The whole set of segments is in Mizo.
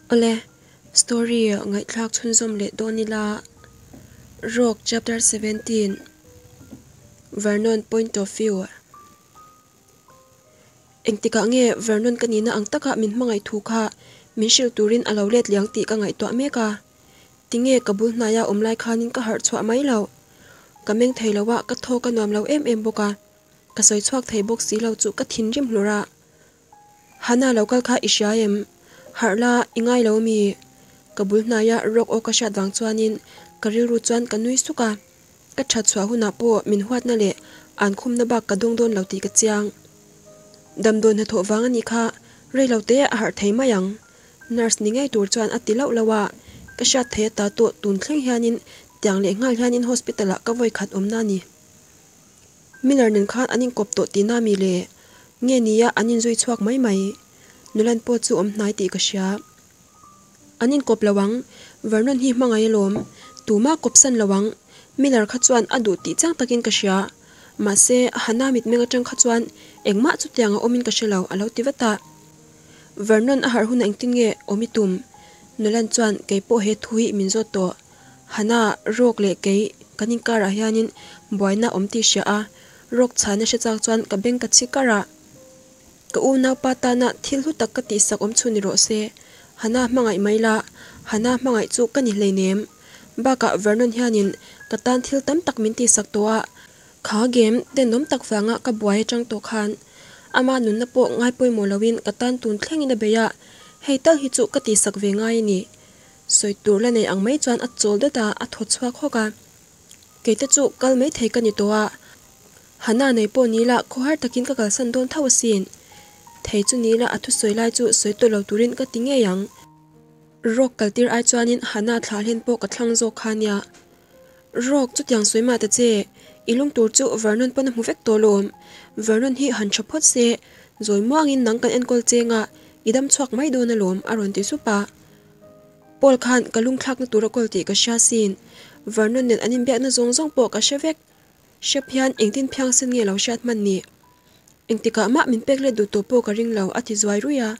Awle, story ngaihthlak chhunzawm leh dawn ila Rogue chapter 17 Vernon point of view Engtikah nge Vernon ka nihna ang taka min hmangaih thu kha min hrilh turin a lo let liang tih ka ngaihtuah mek a. Tinge ka bul hnaia awm lai khanin ka harh chhuah mai loh. Ka meng thei lo a, ka thaw ka nuam lo em em bawk a. Ka sawi chhuak thei bawk si lo chu ka thinrim hlur a. Hana lo kal kha i hria em? Harh la, i ngai lo mi? Ka bul hnaia rawk aw ka hriat vang chuanin ka rilru chuan ka nui suk a. Ka that chhuah hunah pawh min huatna leh an khumna bak ka dawng dawn lo tih ka chiang. Damdawi hnathawh vang a nih kha rei lo te a harh thei mai ang. Nurse ni ngei tur chuan a ti lauh lauh a, ka hriat thei ata tawh tun thleng hianin tiang leh nghal hianin hospital ah ka vawi khat awmna a ni. Miller nen khan an inkawp tawh tihna mi le? Nge nia an inzui chhuak mai mai? Nulan pawh chu awm hnai tih ka hria. An inkawp lo ang, Vernon hi hmangaih alawm. Tumah kawpsan lo ang. Miller kha chuan a duh tih chiang takin ka hria. Mahse, Hannah mitmeng atang kha chuan engmah chutiang a awmin ka hre lo, a lo ti vat a. Vernon a harh hunah engtin nge awm i tum? Nolan chuan kei pawh he thu hi min zawt tawh. Hannah, Rock leh kei kan inkarah hianin buaina awm tih hria a, Rock chhana hre chak chuan ka beng ka chhi kar a. Ka unaupa tana thil hlu tak ka tihsak awm chhun ni rawh se. Hannah hmangaih mai la, Hannah hmangaih chu ka ni hleinem. Bakah Vernon hianin ka tan thil tam tak min tihsak tawh a, kha game tenawm tak vanga ka buai atang tawh khan ama nunna pawh ngai pawimawh loin ka tan tun thlengin a bei a, hei tal hi chu ka tihsak ve ngai a ni. Sawi tur la nei ang mai chuan a chawl dat a, a thaw chhuak hawk a. Keite chu kal mai thei ka ni tawh a, Hannah nei pawh ni la khawhar takin ka kalsan dawn tho asin. Thei chu ni la a thusawi lai chu sawi tawh lo turin ka ti ngei ang. Rock kaltir ai chuanin Hannah thlah hlen pawh ka thlang zawk kha nia. Rock chutiang sawi mah ta che, i lung tur chu Vernon pawn a hmu vek tawh lawm. Vernon hi han tha phawt se, zawi muangin nang kan enkawl cheng a, i dam chhuak mai dawn alawm a rawn ti sup a. Paul khan ka lungthlakna tur a kawl tih ka hria sin. Vernon nen an inbiakna zawng zawng pawh ka hre vek. Hrep hian engtin phiangsen nge lo hriat hman ni? Engtikah mah min pek let duh tawh pawh ka ring lo, a ti zuai ruih a.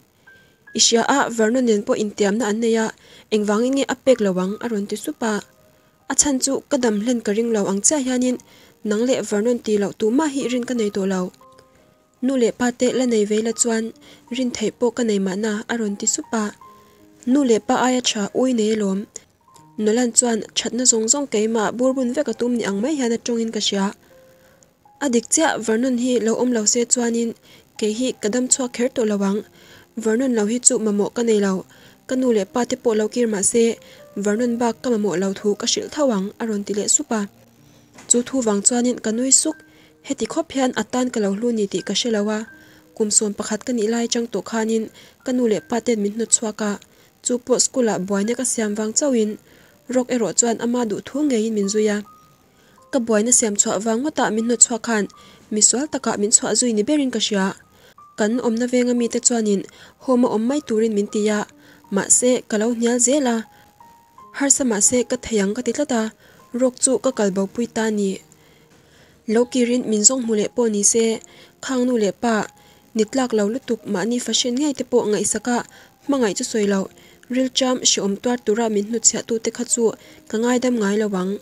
I hria a, Vernon nen pawh intiamna an nei a, engvangin nge a pek lo ang? a rawn ti sup a. A chhan chu ka dam hlen ka ring lo ang chiah hianin nang leh Vernon tih loh tumah hi rin ka nei tawh lo. Nu leh pa te la nei ve la chuan rin theih pawh ka nei mahna, a rawn ti sup a. Nu leh pa aia tha ui nei alawm. Nolan chuan thatna zawng zawng keimah burbun vek a tum ni ang mai hian a tawngin ka hria. A dik chiah Vernon hi lo awm lo se chuanin kei hi ka dam chhuak kher tawh lo ang. Vernon lo hi chu mamawh ka nei lo. Ka nu leh pa te pawh lo kir mah se Vernon bak ka mamawh lo thu ka hrilh tho ang a rawn ti leh sup a. Chu thu vang chuanin ka nui suk. Heti khawp hian a tan ka lo hlu ni tih ka hre lo a. Kum 11 ka nih lai atang tawh khanin ka nu leh pa ten min hnawt chhuak a. Chu pawh school ah buaina ka siam vang chauhin Rock erawh chuan ama duh thu ngeiin min zui a. Ka buaina siam chhuah vang ngawtah min hnawt chhuak khan misual takah min chhuah zui ni berin ka hria. Kan awmna venga mite chuanin home a awm mai turin min ti a, mahse ka lo hnial zel a. Harsa mahse ka thei ang ka ti tlat a, Rock chu ka kal bo pui ta ni. Lo kirin min zawng hmu leh pawh ni se, khang nu leh pa Ni tlak lo lutuk mahni fashion ngei te pawh ngaihsak a, hmangaih chu sawi loh, rilṭam hreawm tuar tura min hnutchhiah tute kha chu ka ngaidam ngai lo ang.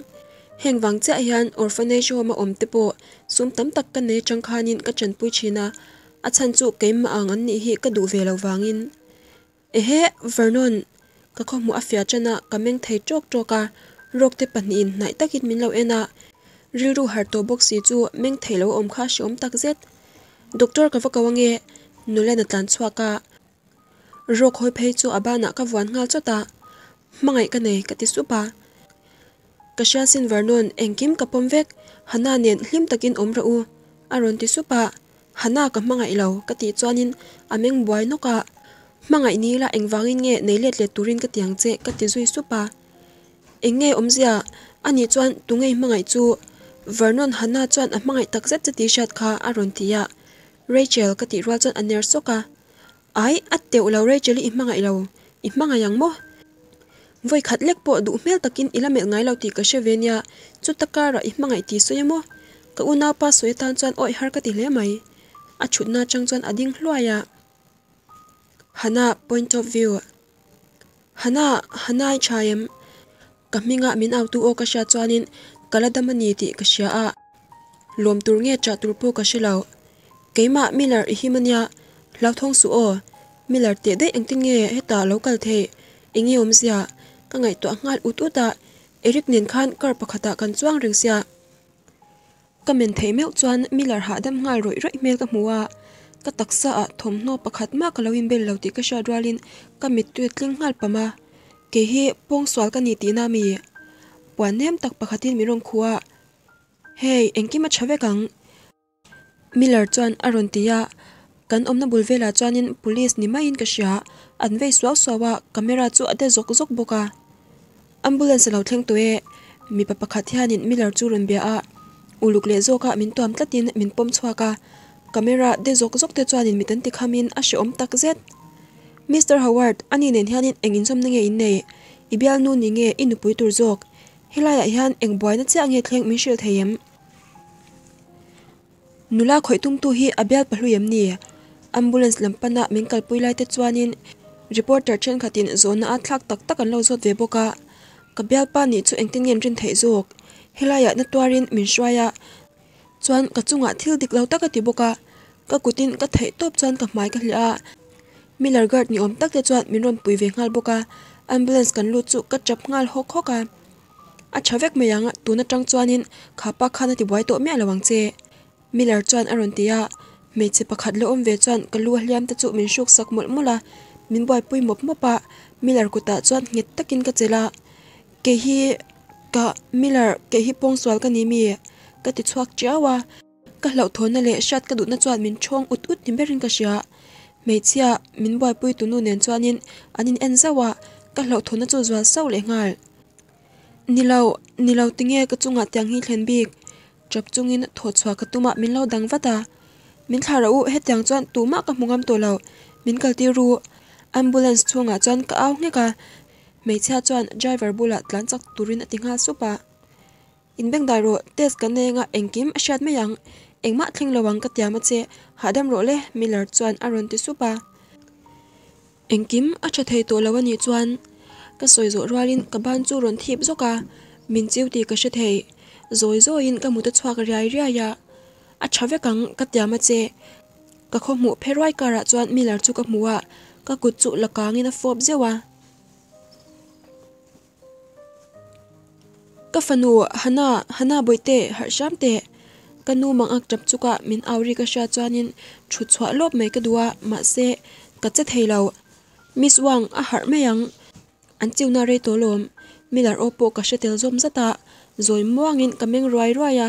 Heng vang chiah hian orphanage home a awm te pawh sum tam tak ka nei atang khanin ka chanpui thin a, a chhan chu keimah ang an nih hi ka duh ve lo vangin. Ehe, Vernon! Ka khawhmuh a fiah ṭan a, ka meng thei ṭawk ṭawk a, rawk te pahnihin hnaih takin min lo en a, rilru harh tawh bawk si chu meng thei lo a awm kha hreawm tak zet. Doctor ka va ko ange, Nolan a tlan chhuak a, rawk hawi phei chu a banah ka vuan nghal chawt a, Hmangaih ka nei ka ti sup a. Ka hria sin Vernon, engkim ka pawm vek, Hannah nen hlim takin awm rawh u, a rawn ti sup a. Hannah ka hmangaih lo ka tih chuanin a meng buai nawk a, Hmangaih ni ila engvangin nge nei let let turin ka ti ang che ka ti zui sup a. Eng nge awmzia? Ani chuan tungei hmangaih chu Vernon Hannah chuan a hmangaih tak zet che tih hriat kha a rawn ti a. Rachel ka tih rual chuan a ner sawk a. Ai, a teuh lo Rachel i hmangaih lo, i hmangaih ang maw? Vawi khat lek pawh duh hmel takin i la melh ngai lo tih ka hre ve nia, chuta karah i hmangaih tih sawi a maw? Ka unaupa sawi atan chuan awih har ka ti hle mai. A thutna atang chuan a ding hluai a. Hannah point of view. Hana, Hana i tha em? Ka hminga min autu aw ka hriat chuanin ka la dam a ni tih ka hria a, lawm tur nge chah tur pawh ka hre lo. Keimah Miller i him a nia, hlauthawng suh aw. Miller teh daih engtin nge hetah lo kal theih? Eng nge awmzia? Ka ngaihtuah nghal ut ut a, Eric nen khan car pakhatah kan chuang reng sia. Ka men theih meuh chuan Miller hahdam nghal rawih rawih hmel ka hmu a, ka taksa ah thawmhnaw pakhat mah ka lo inbel lo tih ka hriat rualin ka mittui a tling nghal pam a, kei hi pawngsual ka ni tihna mi? Puan nem tak pakhatin min rawn khuh a, Hey, engkim a tha vek ang. Miller chuan a rawn ti a, kan awmna bul velah chuanin police ni maiin ka hria, an vei suau suau a, camera chu a de zawk zawk bawk a. Ambulance a lo thleng tawh e, mipa pakhat hianin Miller chu rawn bia a, uluk leh zawka min tuam tlatin min pawm chhuak a, camera de zawk zawk te chuanin mit an ti khamin a hrehawm tak zet. Mister Howard, ani nen hianin eng inzawmna nge in nei? I bialnu ni nge i nupui tur zawk? Helaiah hian eng buaina chiah nge thleng min hrilh thei em? Nula khawih tumtu hi a bial pahlui em ni? Ambulance lam pana min kalpui lai te chuanin reporter thenkhatin zawhna a thlak tak tak an lo zawt ve bawk a, ka bialpa nih chu engtin nge an rin theih zawk? Helaiah na tuarin min hruai a, chuan ka chungah thil dik lo tak a ti bawk a, ka kutin ka theih tawp chuan ka hmai ka hliah a, Miller guard ni awm tak te chuan min rawn pui ve nghal bawk a, ambulance kan lut chu ka tap nghal hawk hawk a. A tha vek mai ang, tun atang chuanin kha pa khan a ti buai tawh miah lo ang che. Miller chuan a rawn ti a, hmeichhe pakhat la awm ve chuan ka lu a hliam te chu min hruk sak mawlh mawlh a, min buaipui mawp mawp a, Miller kutah chuan nghet takin ka chelh a, Kei hi ka Miller, kei hi pawngsual ka ni mi? ka ti chhuak tiau a. Ka hlauhthawnna leh hriat ka duhna chuan min ṭhawng ut ut ni berin ka hria. Hmeichhia min buaipui tunu nen chuanin an in en zauh a, ka hlauhthawnna chu zual sauh leh nghal. Ni lo, ni lo tinge ka chungah tiang hi thlen bik? Ṭap chungin thaw chhuah ka tum a, min lo dang vat a. Min thlah rawh u, hetiang chuan tumah ka hmu ngam tawh lo, min kaltir ru. Ambulance chhungah chuan ka au nghek a, hmeichhia chuan driver bulah tlan chak turin a ti nghal sup a. In bengdai rawh, test kan nei anga engkim a hriat mai ang, engmah thleng lo ang ka tiam a che, hahdam rawh le Miller chuan a rawn ti sup a. Engkim a tha thei tawh lo a nih chuan ka sawi zawh rualin ka ban chu rawn thip zawk a, min chiu tih ka hre thei, zawi zawiin ka mut a chhuak riai riai a, a tha vek ang ka tiam a che, ka khaw hmuh phe ruai karah chuan Miller chu ka hmu a, ka kut chu la kangin a fawp zeuh a. Ka fanu, Hana, Hana bawihte, harh hram teh. Ka nu mang ak tap chuk a, min au ri ka hria chuanin thut chhuah lawp mai ka duh a, mahse, ka che thei lo. Miss Wang, a harh mai ang. An chiuna rei tawh lawm. Miller aw pawh ka hre tel zawm zat a, zawi muangin ka meng ruai ruai a.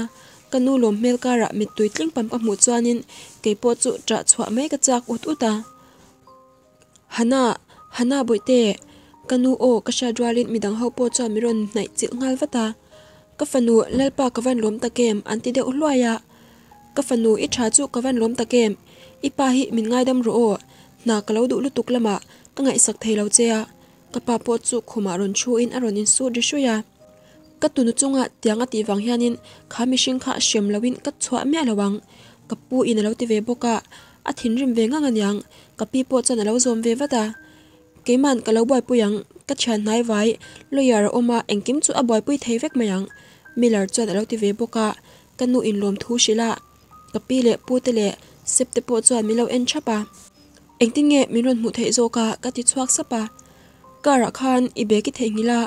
Ka nu lawm hmel karah mittui tling pam ka hmuh chuanin keipawh chu ṭah chhuah mai ka chak ut ut a. Hana, Hana bawihte, ka nu aw ka hriat rualin midang ho pawh chuan min rawn hnaih chilh nghal vat a. Ka fanu, Lalpa ka van lawm tak em? an ti deuh hluai a. Ka fanu, i tha chu ka van lawm tak em? I pa hi min ngaidam rawh aw, hna ka lo duh lutuk lamah ka ngaihsak thei lo che a. Ka pa pawh chu khumah rawn thuin a rawn insut ri hruih a. Ka tunu chunga tiang a tih vang hianin kha mihring kha hrem loin ka chhuah miah lo ang, ka pu in a lo ti ve bawk a, a thinrim ve ngang aniang, ka pi pawh chuan a lo zawm ve vat a. Keiman ka lo buaipui ang, ka thian hnai vai, lawyer a awm a, engkim chu a buaipui thei vek mai ang, Miller chuan a lo ti ve bawk a, ka nu in lawm thu hrilh a, ka pi leh pu te leh Sep te pawh chuan min lo en thap a. Engtin nge min rawn hmuh theih zawk a? ka ti chhuak sap a. Car ah khan i bag i theihnghilh a,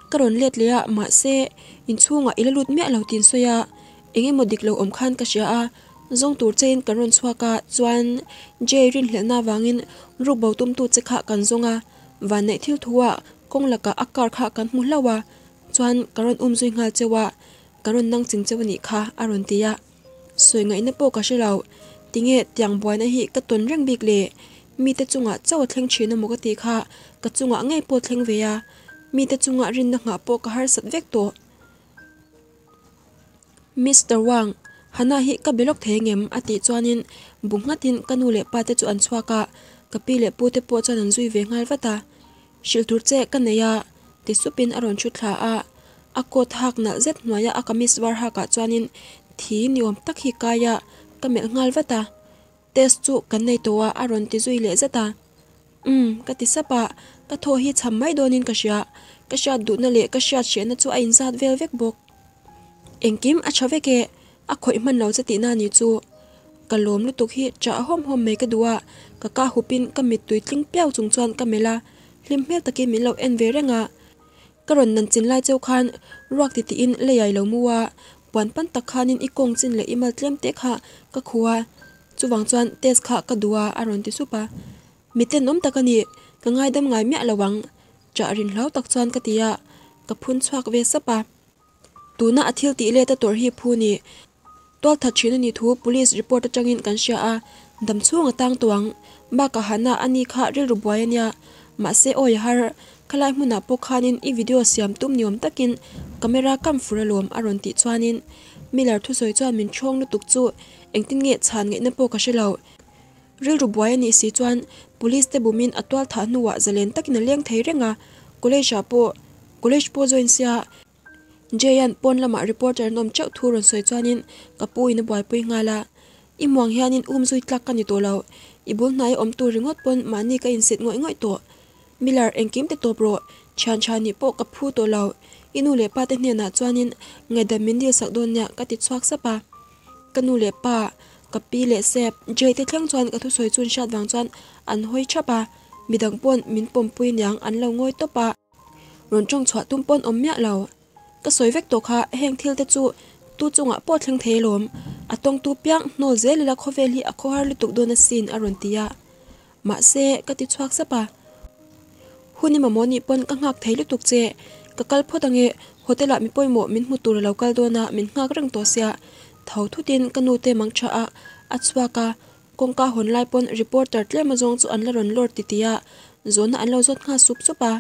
ka rawn let leh a, mahse inchhungah i la lut miah lo tih an sawi a, eng emaw dik lo awm khan ka hria a, zawng tur chein kan rawn chhuak a, chuan Jay rinhlelhna avangin ruk bo tumtu che kha kan zawng a, vanneih thil thu ah kawng lakah a car kha kan hmu hlauh a, chuan ka rawn um zui nghal cheu a, ka rawn nang ching cheu a nih kha a rawn ti a. Sawi ngaihna pawh ka hre lo. Tinge tiang buaina hi ka tawn reng bik le? Mite chungah chauh a thleng thin emaw ka tih kha ka chungah ngei pawh thleng ve a, mite chunga rinna nghah pawh ka harsat vek tawh. Mister Wang, Hana hi ka be lawk thei angem? a tih chuanin bu nghatin ka nu leh pa te chu an chhuak a, ka pi leh pu te pawh chuan an zui ve nghal vat a. Hrilh tur che ka nei a, ti supin a rawn thu thla a. A coat hak nalh zet hnuaia a kamis var hakah chuanin thi ni awm tak hi kai a, ka melh nghal vat a. Test chu kan nei tawh a, a rawn ti zui leh zet a. Umm, ka ti sap a, Ka thaw hi cham mai dawnin ka hria, ka hriat duhna leh ka hriat hrehna chu a inzat vel vek bawk. Engkim a tha vek e, a khawih hman lo che tihna ni chu. Ka lawm lutuk hi chah hawm hawm mai ka duh a, ka ka hupin ka mittui tling piau chung chuan ka melh a, hlim hmel takin min lo en ve reng a. Ka rawn nan chin lai cheu khan ruak ti tiin leiai lo mu a, puan pan tak khanin i kawng chin leh i mal tlem te kha ka khuh a, chuvang chuan test kha ka duh a a rawn ti sup a. Mi tenawm tak a ni, ka ngaidam ngai miah lo ang, chah rin hlau tak chuan ka ti a, ka phun chhuak ve sap a. Tuna a thil tih let a tawrh hi phu ni. Tual that thin a nih thu police report atangin kan hria a, dam chhung a tang tawh ang. Bakah Hannah a ni kha rilru buai a nia. Mahse awi a har, khalai hmunah pawh khanin i video siam tum ni awm takin camera kam fur alawm a rawn tih chuanin Miller thusawi chuan min thawng lutuk chu engtin nge chhan ngaihna pawh ka hre lo. Rilru buai a nih si chuan police te bumin a tual thah hnuah zalen takin a leng thei reng a, college ah pawh college pawh join sia Jay-a'n pawn lamah reporter an awm teuh thu rawn sawi chuanin ka pu in a buaipui nghal a, I muang hianin um zui tlak ka ni tawh lo, i bul hnai awm tur ringawt pawn mahni ka insit ngawih ngawih tawh. Miller, engkim ti tawp rawh, thian tha nih pawh ka phu tawh lo, i nu leh pa te hnenah chuanin ngaihdam min dil sak dawn nia ka ti chhuak sap a. Ka nu leh pa, ka pi leh Sep, Jay te thleng chuan ka thusawi chun hriat vang chuan an hawi thap a, midang pawn min pawmpui niang an lo ngawi tawp a. Rawn tawng chhuah tum pawn awm miah lo. Ka sawi vek tawh kha heng thil te chu tu chungah pawh thleng thei alawm. A tawngtu piang hnawl zel ila khawvel hi a khawhar lutuk dawn asin a rawn ti a. Mahse ka ti chhuak sap a. Hun i mamawh nih pawn ka nghak thei lutuk che. Ka kal phawt ange hotel ah mi pawimawh min hmu tur a lo kal dawn a min nghak reng tawh sia. Tho thutin ka nu te mang tha a a chhuak a. Kawngka hawn lai pawn reporter tlem azawng chu an la rawn lawr ti ti a, zawhna an lo zawt nghal sup sup a.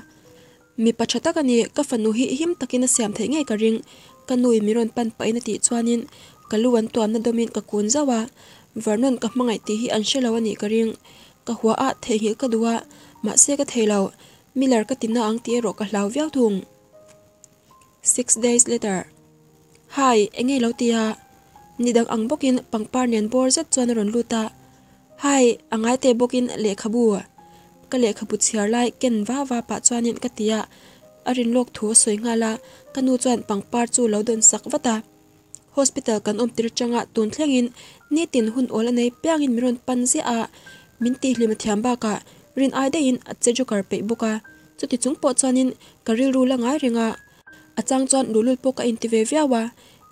Mipa tha tak a ni, ka fanu hi him takin a siam theih ngei ka ring, ka nu in min rawn pan pahin a tih chuanin ka lu an tuamna dawmin ka kun zauh a, Vernon ka hmangaih tih hi an hre lo a nih ka ring. Ka hua a, theihnghilh ka duh a, mahse ka thei lo, Miller ka ti na ang tih erawh ka hlau viau thung. Six days later. Hi, enge lo ti a? Ni dang ang bawkin pangpar nen bawr zet chuan a rawn lut a. Hi, a ngai teh bawkin lehkhabu. Ka lehkhabu chhiar lai ken va va pah chuanin ka ti a. A rin lawk thu a sawi nghal a, ka nu chuan pangpar chu lo dawn sak vat a. Hospital kan awm tir atanga tun thlengin nitin hun awl a nei piangin min rawn pan ziah a, min tihhlim a thiam bakah rin ai daihin a che joker peih bawk a. Chuti chung pawh chuanin ka rilru la ngai reng a, a chang chuan luhlul pawh ka inti ve viau a,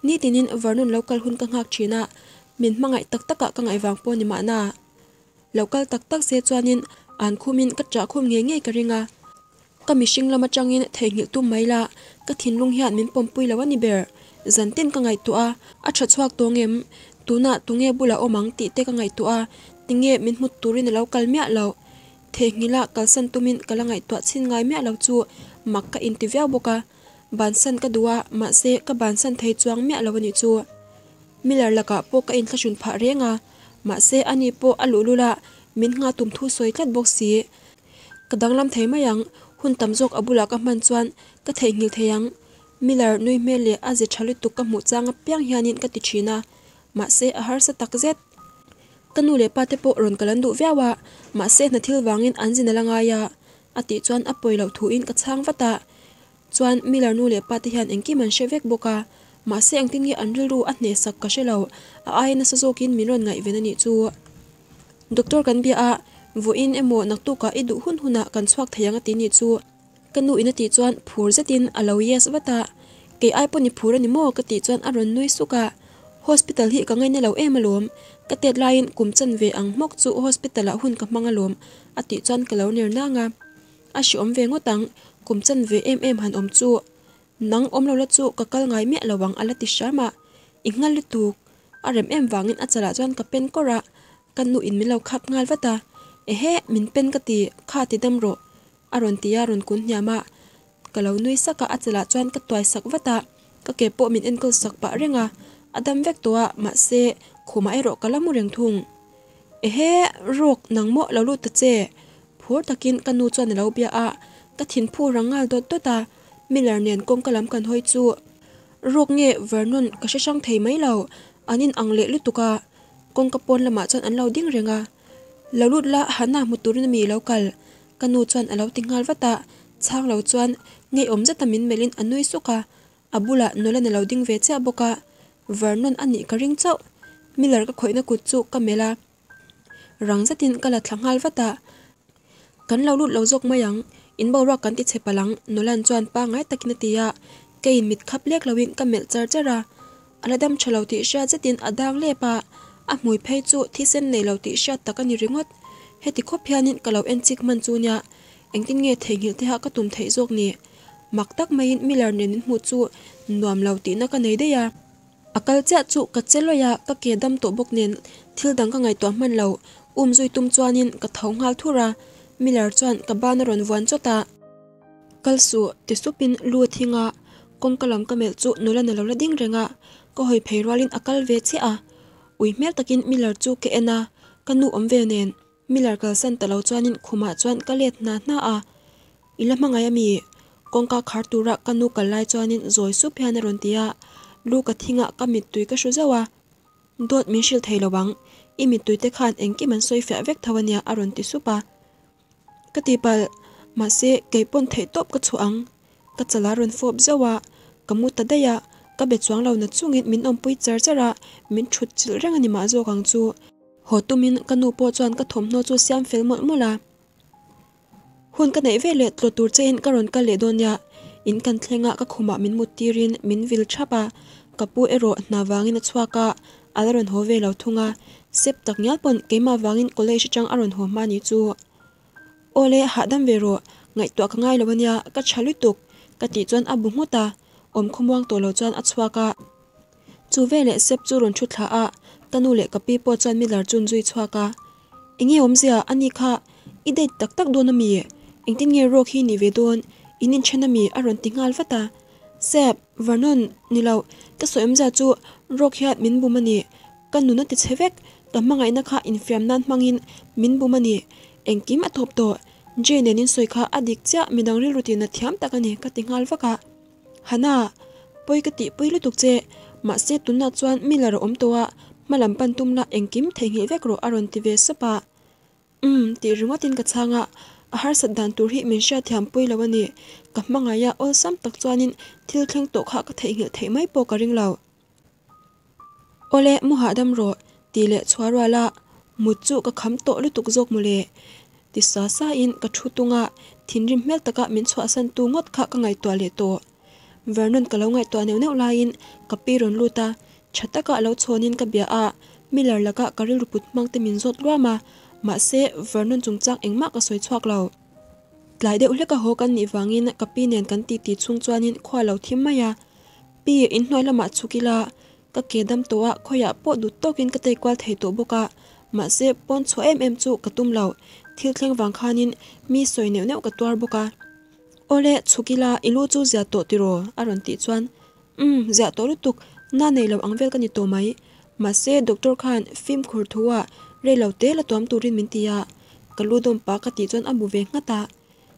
nitinin Vernon lo kal hun ka nghak thin a, min hmangaih tak takah ka ngaih vang pawh ni mahna. Lo kal tak tak se chuanin an khumin ka ṭah khum ngei ngei ka ring a. Ka mihring lam atangin theihnghilh tum mai la, ka thinlung hian min pawmpui lo a ni ber. Zantin ka ngaihtuah a, a tha chhuak tawng em? Tunah tunge bulah awm ang tih te ka ngaihtuah a, tinge min hmut turin a lo kal miah loh? Theihnghilh a kalsan tumin ka la ngaihtuah chhin ngai miah lo chu mak ka inti viau bawk a, bansan ka duh a, mahse ka bansan thei chuang miah lo a nih chu. Miller lakah pawh ka inthlahrun phah reng a, mahse ani pawh a luhlul a, min nghah tum thu sawi tlat bawk si. Ka danglam thei mai ang, hun tam zawk a bulah ka hman chuan ka theihnghilh thei ang. Miller nui hmel leh a ze tha lutuk ka hmuh chang apiang hianin ka ti thin a, mahse a harsa tak zet. Ka nu leh pa te pawh rawn kal an duh viau a, mahse hna thil vangin an zin a la ngai a, a tih chuan a pawi loh thuin ka chhang vat a. Chuan Miller nu leh pa te hian engkim an hre vek bawk a, mahse engtin nge an rilru a hnehsak ka hre lo, a aia nasa zawkin min rawn ngaihven a nih chu. Doctor kan bia a, vawiin emaw naktukah i duh hun hunah kan chhuak thei ang a ti nih chu. Ka nu in a tih chuan phur zetin a lo yes vat a, kei ai pawh ni phur a ni maw ka tih chuan a rawn nui suk a, hospital hi ka ngaina lo em alawm, ka tet laiin kum chan ve ang hmawk chu hospital ah hun ka hmang alawm a tih chuan ka lo ner nang a, a hreawm ve ngawt ang, kum chan ve em em han awm chu nang awm lo la chu ka kal ngai miah lo ang a la ti hram a, i nghal lutuk a rem em vangin a chalah chuan ka pen kawr a, ka nu in min lo khap nghal vat a, ehe min pen ka ti kha ti dam rawh. A rawn ti a, rawn kun hniam a, ka lo nui sak a, a chalah chuan ka tuai sak vat a, ka ke pawh min enkawl sak pah reng a, a dam vek tawh a, mahse khumah erawh ka la mu reng thung. Ehe, Rawk, nang maw lo lut ta che? Phur takin ka nu chuan a lo bia a, ka thinphu rang nghal dawt dawt a, Miller nen kawngka lam kan hawi chu Rawk nge Vernon ka hre hrang thei mai lo, an in ang leh lutuk a, kawngka pawn lamah chuan an lo ding reng a, Lo lut la, Hannah hmu turin a mi i lo kal? Ka nu chuan a lo ti nghal vat a, chhang lo chuan ngeiawm zeta min melhin a nui suk a, a bulah Nolan a lo ding ve chiah bawk a, Vernon a nih ka ring chauh. Miller ka khawihna kut chu ka melh a, rang zetin ka la thla nghal vat a, Kan lo lut lo zawk mai ang, in boruak kan ti chhe palh ang Nolan chuan pangngai takin a ti a, keiin mit khap lek loin ka melh char char a, a la dam tha lo tih hriat zetin a dang lep a, a hmui phei chu thisen nei lo tih hriat tak a ni ringawt. Heti khawp hianin ka lo en chik hman chu nia, engtin nge theihnghilh teha ka tum theih zawk ni? Mak tak maiin Miller nen min hmuh chu nuam lo tihna ka nei daih a. A kal chiah chu ka che lawih a, ka ke dam tawh bawk nen thil dang ka ngaihtuah hman lo. Um zui tum chuanin ka tho nghal thur a, Miller chuan ka ban a rawn vuan chawt a. Kal suh, ti supin lu a thing a, kawngka lam ka melh chu nula na lo la ding reng a, ka hawi phei rualin a kal ve chiah a. Ui hmel takin Miller chu ka en a, ka nu awm ve nen Miller kalsan ta lo chuanin khumah chuan ka let hna hna a, I la hmangaih a mi? Kawngka khar tura ka nu kal lai chuanin zawi sup hian a rawn ti a, lu ka thing a, ka mittui ka hru zauh a. Dawt min hrilh thei lo ang, i mittui te khan engkim an sawi fiah vek tho a nia a rawn ti sup a. Ka ti palh, mahse kei pawn theih tawp ka chhuah ang. Ka chal a rawn fawp zauh a, ka mu ta daih a, ka be chuang lo na chungin min awmpui char char a, min thut chilh reng a ni mah zawk ang chu. Haw tumin ka nu pawh chuan ka thawmhnaw chu siam fel mawlh mawlh a. Hun ka neih ve leh tlawt tur chein ka rawn kal leh dawn nia. In kan thleng a, ka khumah min mut tirin min vil thap a, ka pu erawh hna vangin a chhuak a, a la rawn haw ve lo thung a. Sep tak ngial pawn keimah vangin college atang a rawn haw hma ni chu. Awle, hahdam ve rawh, ngaihtuah ka ngai lo ania, ka tha lutuk, ka tih chuan a bu nghut a, awm khawmuang tawh lo chuan a chhuak a. Chu veleh Sep chu rawn thu thla a, ka nu leh ka pi pawh chuan Miller chu an zui chhuak a. Enge awmzia a ni kha, i date tak tak dawn a mi? Engtin nge Rock hi nih ve dawn? In inthen a mi? a rawn ti nghal vat a. Sep, Vernon, ni lo, ka sawi awmzia chu Rock hian min bum a ni. Ka nun a ti chhe vek, ka hmangaihna kha infiam nan hmangin min bum a ni. Engkim a tawp tawh, Jay nen in sawi kha a dik chiah midang rilru tihna thiam tak a ni ka ti nghal vak a. Hana, pawi ka tihpui lutuk che, mahse tunah chuan Miller a awm tawh a, hma lam pan tum la engkim theihnghilh vek rawh a rawn ti ve sap a. Umm, tih ringawtin ka chhang a, a harsat dan tur hi min hriatthiam pui lo a ni, ka hmangaih a awlsam tak chuanin thil thleng tawh kha ka theihnghilh theih mai pawh ka ring lo. Awle, mu hahdam rawh, tih leh chhuah rual a, mut chu ka kham tawh lutuk zawk mawle. Ti sa sa in ka thu tung a, thinrim hmel taka min chhuahsan tu ngawt kha ka ngaihtuah leh tawh. Vernon ka lo ngaihtuah neuh neuh laiin ka pi rawn lut a, tha taka lo chhawnin ka bia a, Miller laka ka rilru put hmang te min zawt luam a, mahse Vernon chungchang engmah ka sawi chhuak lo. Tlai deuh hleka haw kan nih vangin ka pi nen kan titi chhung chuanin khua lo thim mai a, Pi, inhnuai lamah chhuk ila, ka ke dam tawh a, khawiah pawh dut tawkin ka tei kual thei tawh bawk a, mahse pawn chhuah em em chu ka tum lo, thil thleng vang khanin mi sawi neuh neuh ka tuar bawk a. Awle, chhuk ila, i lu chu ziah tawh tiraw? a rawn tih chuan, Umm, ziah tawh lutuk, na nei lo ang vel ka ni tawh mai, mahse doctor khan fimkhur thu ah rei lo te la tuam turin min ti a, ka lu dawm pah ka tih chuan a bu ve nghat a.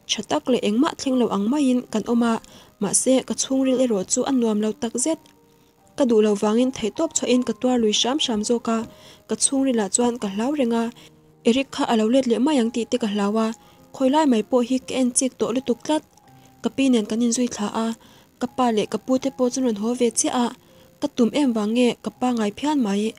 Tha tak leh engmah thleng lo ang maiin kan awm a, mahse ka chhungril erawh chu a nuam lo tak zet. Ka duh lo vangin theihtawp chhuahin ka tuar lui hram hram zawk a, ka chhungrilah chuan ka hlau reng a, Eric kha a lo let leh mai ang tih te ka hlau a, khawi lai mai pawh hi ka en chik tawh lutuk tlat. Ka pi nen kan inzui thla a, ka pa leh ka pu te pawh chu rawn haw ve chiah a, ka tum em vang nge ka pa ngai phian mai.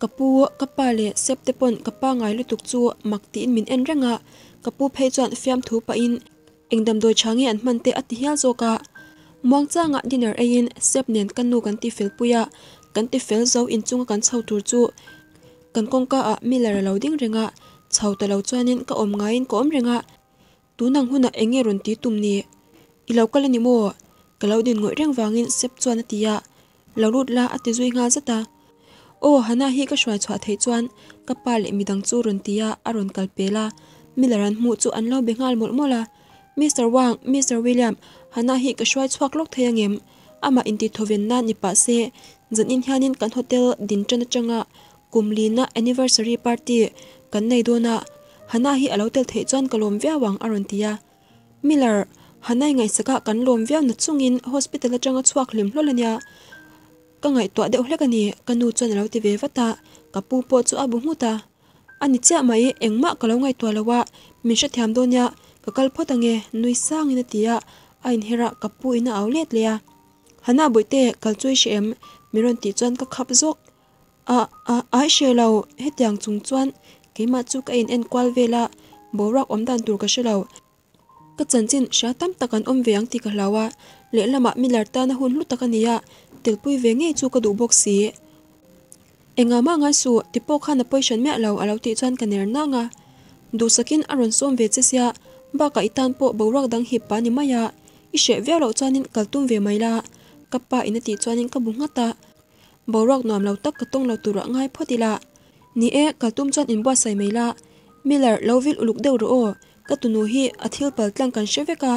Ka pu, ka pa leh Sep te pawn ka pa ngai lutuk chu mak tiin min en reng a, ka pu phei chuan fiamthu pahin eng damdawi tha nge an hman te a ti hial zawk a. Muangchangah dinner eiin Sep nen ka nu kan ti fel pui a, kan ti fel zo inchunga kan chho tur chu kan kawngka ah Miller a lo ding reng a, chho ta lo chuanin ka awm ngaiin ka awm reng a. Tunang hunah eng nge rawn ti tum ni? I lo kal a ni maw? Ka lo din ngawih reng vangin Sep chuan a ti a, Lo lut la a ti zui nghal zat a. Aw, Hannah hi ka hruai chhuah theih chuan ka pa leh midang chu rawn ti a, a rawn kal pel a. Miller an hmuh chu an lo be nghal mawlh mawlh a. Mister Wang, Mister William, Hannah hi ka hruai chhuak lawk thei angem? Amah intihthawven nan ni pah se, zanin hianin kan hotel din tan atanga kum lina anniversary party kan nei dawn a, Hannah hi a lo tel theih chuan ka lawm viau ang a rawn ti a. Miller, Hannah-i ngaihsakah kan lawm viau na chungin hospital atanga chhuak hlim hlawl a nia. Ka ngaihtuah deuh hlek a ni, ka nu chuan a lo ti ve vat a, ka pu pawh chu a bu nghut a. A ni chiah mai, engmah ka lo ngaihtuah lo a, min hrethiam dawn nia, ka kal phawt ange, nui sangin a ti a, a inher a, ka pu in a au let leh a. Hana Bawihte, kal chu i hre em? min rawn tih chuan ka khap zawk. A, a, ai hre lo, hetiang chung chuan keimah chu ka in enkual vel a, boruak awm dan tur ka hre lo. Ka chanchin hria tam tak an awm ve ang tih ka hlau a, lehlamah Miller tana hun hlu tak a ni a, telpui ve ngei chu ka duh bawk si. Engah mah ngai suh, ti pawh khan a pawi hran miah lo a lo tih chuan ka ner nang a. Duhsakin a rawn sawm ve che sia, bakah i tan pawh boruak dang hip pah ni mai a, i hreh viau loh chuanin kal tum ve mai la, ka pa in a tih chuanin ka bu nghat a. Boruak nuam lo tak ka tawng lo turah ngai phawt ila. Ni e, kal tum chuan inbuatsaih mai la. Miller, lo vil uluk deuh rawh aw. Ka tunu hi a thil pal tlang kan hre vek a,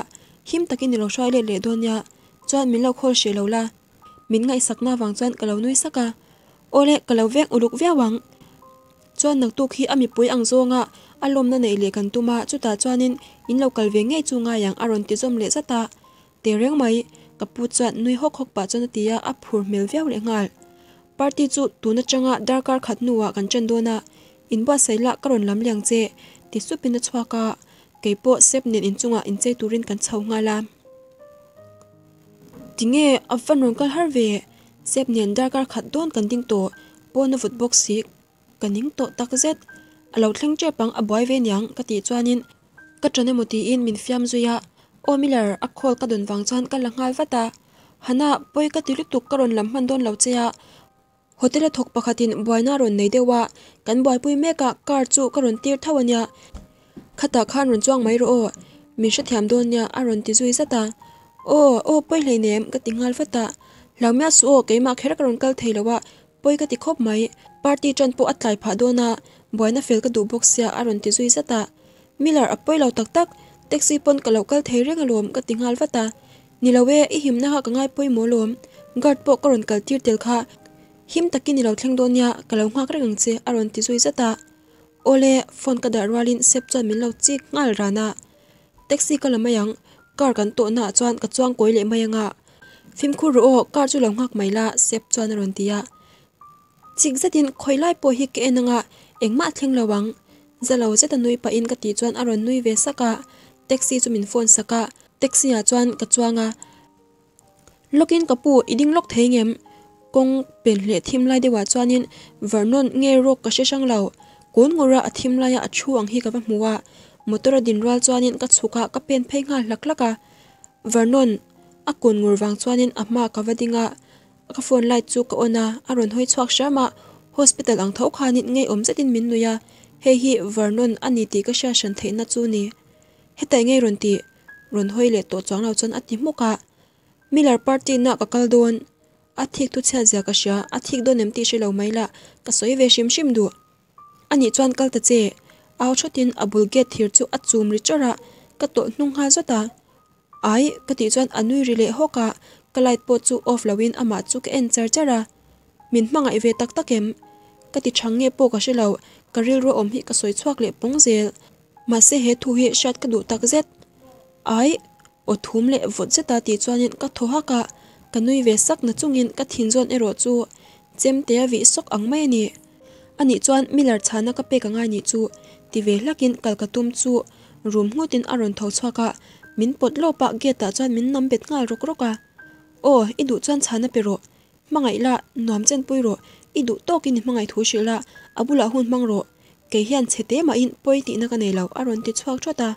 him takin i lo hruai let leh dawn nia. Chuan min lo khawl hreh lo la. Min ngaihsakna avang chuan ka lo nui sak a. Awle, ka lo veng uluk viau ang. Chuan naktuk hi a mipui ang zawnga a lawmna neih leh kan tum a, chutah chuanin in lo kal ve ngei chu ngai ang a rawn ti zawm leh zat a. Tehreng mai, ka pu chuan nui hawk hawk pah chuan a ti a, a phur hmel viau leh nghal. Party chu tun atanga darkar khat hnuah kan ṭan dawn a, inbuatsaih lah ka rawn lam liang che, ti supin a chhuak a, kei pawh Sep nen inchungah inchei turin kan chho nghal a. Tinge a van rawn kal har ve? Sep nen darkar khat dawn kan ding tawh, pawn a vut bawk si. Ka ning tawh tak zet. A lo thleng tep ang, a buai ve niang ka tih chuanin ka ṭan emaw tiin min fiam zui a. Aw Miller, a call ka dawn vang chuan ka la nghal vat a. Hana, pawi ka ti lutuk ka rawn lam hman dawn lo che a. Hotel a thawk pakhatin buaina a rawn nei deuh a, kan buaipui mek a, car chu ka rawn tir tho a nia. Khatah khan rawn chuang mai rawh aw, min hrethiam dawn nia a rawn ti zui zat a. Aw, aw pawi hleinem ka ti nghal vat a. Hlau miah suh aw, keimah kher ka rawn kal thei lo a, Pawi ka ti khawp mai, party ṭan pawh a tlai phah dawn a, buaina fel ka duh bawk sia a rawn ti zui zat a. Miller a pawi lo tak tak, taxi pawn ka lo kal thei reng alawm ka ti nghal vat a. Ni lo e, i himna kha ka ngai pawimawh alawm, guard pawh ka rawn kal tir tel kha, him takin i lo thleng dawn nia, ka lo nghak reng ang che a rawn ti zui zat a. Awle, phone ka dah rualin Sep chuan min lo chik nghal ran a. Taxi ka la mai ang, car kan tawhna ah chuan ka chuang kawi leh mai anga. Fimkhur rawh aw, car chu lo nghak mai la, Sep chuan a rawn ti a. Chik zetin khawi lai pawh hi ka en anga, engmah a thleng lo ang. Za lo zeta nui pahin ka tih chuan a rawn nui ve sak a, taxi chu min phone sak a, taxi ah chuan ka chuang a. Lawkin ka pu, i ding lawk thei ngem? Kawng pen hleh thim lai deuhah chuanin Vernon nge rawk ka hre hrang lo. Kun ngura a thim laia a thu ang hi ka va hmu a, motor a din rual chuanin ka chhuk a, ka pen phei nghal hlak hlak a. Vernon a kun ngur vang chuanin a hma ka va ding a, ka phone light chu ka on a, a rawn hawi chhuak hram a, hospital ang tho khanin ngeiawm zetin min nui a, hei hi Vernon a ni tih ka hriat hran theihna chu ni. Hetah ngei rawn tih. Rawn hawi leh tawh chuang lo chuan a ti hmuk a, Miller party na ka kal dawn, a thik thu chhiat zia ka hria, a thik dawn em tih hre lo mai la, ka sawi ve hrim hrim duh. Anih chuan kal ta che, au thawtin a bul gate thir chu a chum ri chawrh a, ka tawlh hnung nghal zawt a. Ai, ka tih chuan a nui ri leh hawk a, ka light pawh chu off loin amah chu ka en char char a. Min hmangaih ve tak tak em? Ka ti chhang nge pawh ka hre lo, ka rilru awm hi ka sawi chhuak leh pawng zel. Mahse he thu hi hriat ka duh tak zet. Ai, aw thum leh vawt zeta tih chuanin ka thaw hak a, ka nui ve sak na chungin ka thin zawn erawh chu chemte a vih sawk ang mai a ni. Anih chuan Miller chhana ka pek angai nih chu ti ve hlakin kal ka tum chu rum nghutin a rawn tho chhuak a, min pawt lawp a gate ah chuan min nam bet nghal rawk rawk a. Aw, i duh chuan chhana pe rawh. Hmangaih la, nuam chenpui rawh, i duh tawkin i hmangaih thu hrilh la, a bulah hun hmang rawh, kei hian chhe te mahin pawi tihna ka nei lo, a rawn ti chhuak thawt a.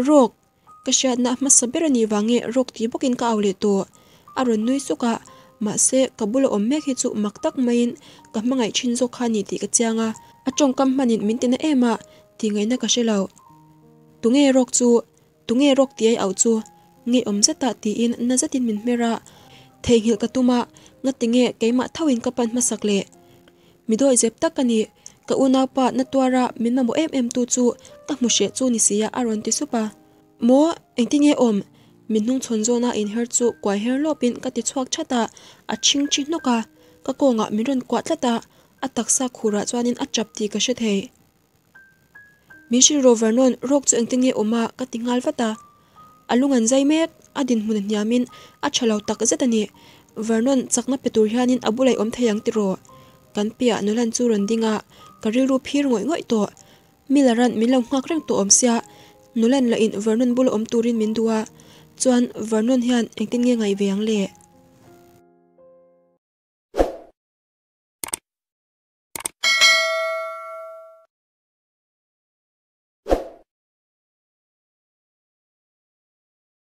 Rawk, ka hriatna hmasa ber a nih vang nge rawk ti bawkin ka au leh tawh, a rawn nui suk a, mahse ka bula awm mek hi chu mak tak maiin ka hmangaih thin zawk kha a ni tih ka chiang a, a tawngkam hmanin min tina em a, tih ngaihna ka hre lo. Tunge rawk chu? Tunge rawk tiai auh chu? Ngeiawm zetah tiin na zetin min hmer a, theihnghilh ka tum a, ngatinge keimah thoin ka pan hmasak le? Mi dawi zep tak ka ni, ka unaupa na tuara min mamawh em em tu chu ka hmu hreh chu ni sia a rawn ti sup a. Maw, engtinge awm? Min hnungchhawn zawna inher chu kuai her lawpin ka ti chhuak that a, a chhing thi hnawk a, ka kawngah min rawn kuah tlat a, a taksa khurah chuanin a chap tih ka hre thei. Min hrilh rawh Vernon, rawk chu engtin nge awm a? ka ti nghal vat a. A lung an zai mek, a dinhmun a hniamin a tha lo tak zet a ni. Vernon, chakna pe tur hianin a bulah i awm thei ang tiraw? Kan piah Nolan chu rawn ding a, Ka rilru phir ngawih ngawih tawh. Miller-a'n min lo nghak reng tawh awm sia, Nolan lah in Vernon bula awm turin min duh a, chuan Vernon hian engtin nge ngaih ve ang le?